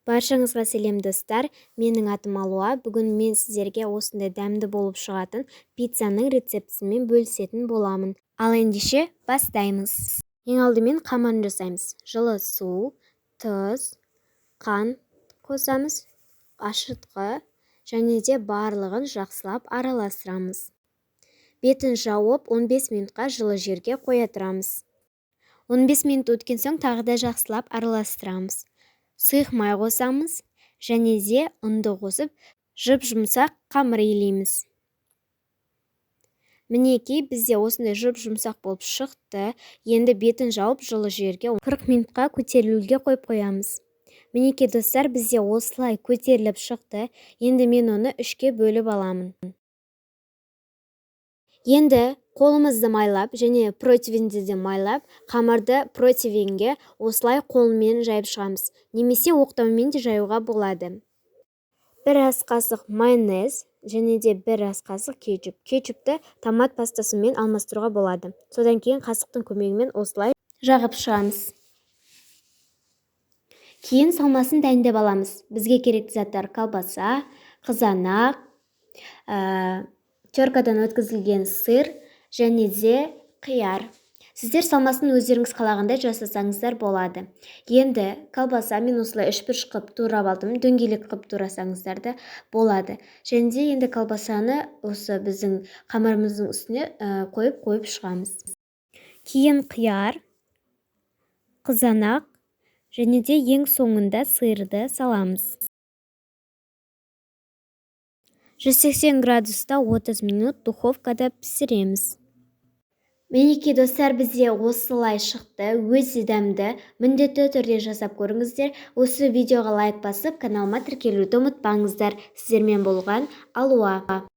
Баршаңызға сәлем, достар! Менің атым Алуа. Бүгін мен сіздерге осындай дәмді болып шығатын пиццаның рецептісімен бөлісетін боламын. Ал ендеше бастаймыз. Ең алдымен қамырын жасаймыз. Жылы су, тұз, қант қосамыз, ашытқы және де барлығын жақсылап араластырамыз. Бетін жауып, 15 минутқа жылы жерге қоя тұрамыз. 15 минут өткен соң тағы да жақсылап араластырамыз. Сұйық май қосамыз және де ұнды қосып, жұп-жұмсақ қамыр илейміз. Мінекей, бізде осындай жұп-жұмсақ болып шықты. Енді бетін жауып, жылы жерге 40 минутқа көтерілуге қойып қоямыз. Мінекей, достар, бізде осылай көтеріліп шықты. Енді мен оны үшке бөліп аламын. Енді қолымызды майлап және противеньді де майлап, қамырды противеньге осылай қолмен жайып шығамыз немесе оқтаумен де жаюға болады. 1 ас қасық майонез және де 1 ас қасық кетчуп. Кетчупті томат пастасымен алмастыруға болады. Содан кейін қасықтың көмегімен осылай жағып шығамыз. Кейін салмасын дайындап аламыз. Бізге керекті заттар: колбаса, қызанақ, теркадан өткізілген сыр және де қияр. Сіздер салмасын өздеріңіз қалағандай жасасаңыздар болады. Енді колбаса мен осылай үшбұрыш қылып турап алдым, дөңгелек қылып турасаңыздар да болады. Және де енді колбасаны осы біздің қамырымыздың үстіне қойып-қойып шығамыз. Кейін қияр, қызанақ және де ең соңында сырды саламыз. 180 градуста 30 минут духовкада пісіреміз. Мінекей, достар, бізде осылай шықты, өте дәмді. Міндетті түрде жасап көріңіздер. Осы видеоға лайк басып, каналыма тіркелуді ұмытпаңыздар. Сіздермен болған Алуа.